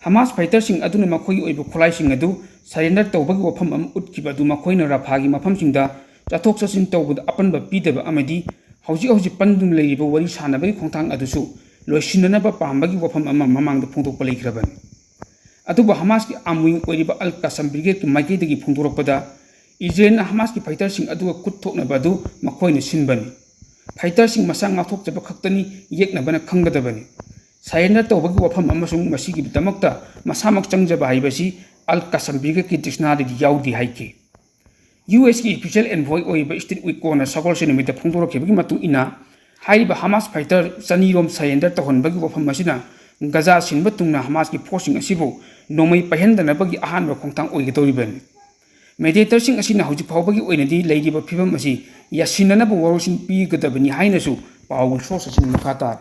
ꯍꯃꯥꯁ fighterꯁꯤꯡ ꯑꯗꯨꯅ ꯃꯈꯣꯏꯒꯤ ꯑꯣꯏꯕ ꯈꯨꯠꯂꯥꯏꯁꯤꯡ ꯑꯗꯨ surrender ꯇꯧꯕꯒꯤ ꯋꯥꯐꯝ ꯑꯃ ꯎꯠꯈꯤꯕ ꯑꯗꯨ ꯃꯈꯣꯏꯅ ꯔꯐꯥꯒꯤ ꯃꯐꯝꯁꯤꯡꯗ ꯆꯠꯊꯣꯛ ꯆꯠꯁꯤꯟ ꯇꯧꯕꯗ ꯑꯄꯟꯕ ꯄꯤꯗꯕ ꯑꯃꯗꯤ ꯍꯧꯖꯤꯛ ꯍꯧꯖꯤꯛ ꯄꯟꯗꯨꯅ ꯂꯩꯔꯤꯕ ꯋꯥꯔꯤ ꯁꯥꯅꯕꯒꯤ ꯈꯣꯡꯊꯥꯡ ꯑꯗꯨꯁꯨ ꯂꯣꯏꯁꯤꯟꯅꯅꯕ ꯄꯥꯝꯕꯒꯤ ꯋꯥꯐꯝ ꯑꯃ ꯃꯃꯥꯡꯗ ꯐꯣꯡꯗꯣꯛꯄ ꯂꯩꯈ꯭ꯔꯕꯅꯤ꯫ ꯑꯗꯨꯕꯨ ꯍꯃꯥꯁꯀꯤ arm wing ꯑꯣꯏꯔꯤꯕ Al Qassam Brigadeꯀꯤ ꯃꯥꯏꯀꯩꯗꯒꯤ ꯐꯣꯡꯗꯣꯔꯛꯄꯗ, ꯏꯖꯔꯦꯜꯅ ꯍꯃꯥꯁꯀꯤ fighterꯁꯤꯡ ꯑꯗꯨꯒ ꯈꯨꯠ ꯊꯣꯛꯅꯕ ꯑꯗꯨ ꯃꯈꯣꯏꯅ ꯁꯤꯟꯕꯅꯤ꯫ Fighterꯁꯤꯡ ꯃꯁꯥ ꯉꯥꯛꯊꯣꯛꯆꯕ ꯈꯛꯇꯅꯤ ꯌꯦꯛꯅꯕꯅ ꯈꯪꯒꯗꯕꯅꯤ꯫ Surrender ꯇꯧꯕꯒꯤ ꯋꯥꯐꯝ ꯑꯃꯁꯨꯡ ꯃꯁꯤꯒꯤꯗꯃꯛꯇ ꯃꯁꯥꯃꯛ ꯆꯪꯖꯕ ꯍꯥꯏꯕꯁꯤ Al Qassam Brigadeꯀꯤ dictionaryꯗ ꯌꯥꯎꯗꯦ ꯍꯥꯏꯈꯤ꯫ USꯀꯤ special envoy ꯑꯣꯏꯔꯤꯕ Steve Witkoffꯅ ꯁꯒꯣꯜꯁꯦꯟ ꯅꯨꯃꯤꯠꯇ ꯐꯣꯡꯗꯣꯔꯛꯈꯤꯕꯒꯤ ꯃꯇꯨꯡ ꯏꯟꯅ, ꯍꯥꯏꯔꯤꯕ ꯍꯃꯥꯁ fighter ꯆꯅꯤꯔꯣꯝ surrender ꯇꯧꯍꯟꯕꯒꯤ ꯋꯥꯐꯝ ꯑꯁꯤꯅ ꯒꯖꯥ ꯁꯤꯟꯕ ꯇꯨꯡꯅ ꯍꯃꯥꯁꯀꯤ ꯐꯣꯔꯁꯁꯤꯡ ꯑꯁꯤꯕꯨ ꯅꯣꯡꯃꯩ ꯄꯥꯏꯍꯟꯗꯅꯕꯒꯤ ꯑꯍꯥꯟꯕ ꯈꯣꯡꯊꯥꯡ ꯑꯣꯏꯒꯗꯧꯔꯤꯕꯅꯤ꯫ ꯃꯦꯗꯤꯌꯦꯇꯔꯁꯤꯡ ꯑꯁꯤꯅ ꯍꯧꯖꯤꯛ ꯐꯥꯎꯕꯒꯤ ꯑꯣꯏꯅꯗꯤ ꯂꯩꯔꯤꯕ ꯐꯤꯕꯝ ꯑꯁꯤ ꯌꯥꯁꯤꯟꯅꯅꯕ ꯋꯥꯔꯣꯜꯁꯤꯡ ꯄꯤꯒꯗꯕꯅꯤ ꯍꯥꯏꯅꯁꯨ ꯄꯥꯎꯒꯤ ꯁꯣꯔꯁ ꯑꯁꯤꯅ ꯃꯈꯥ ꯇꯥꯔꯤ꯫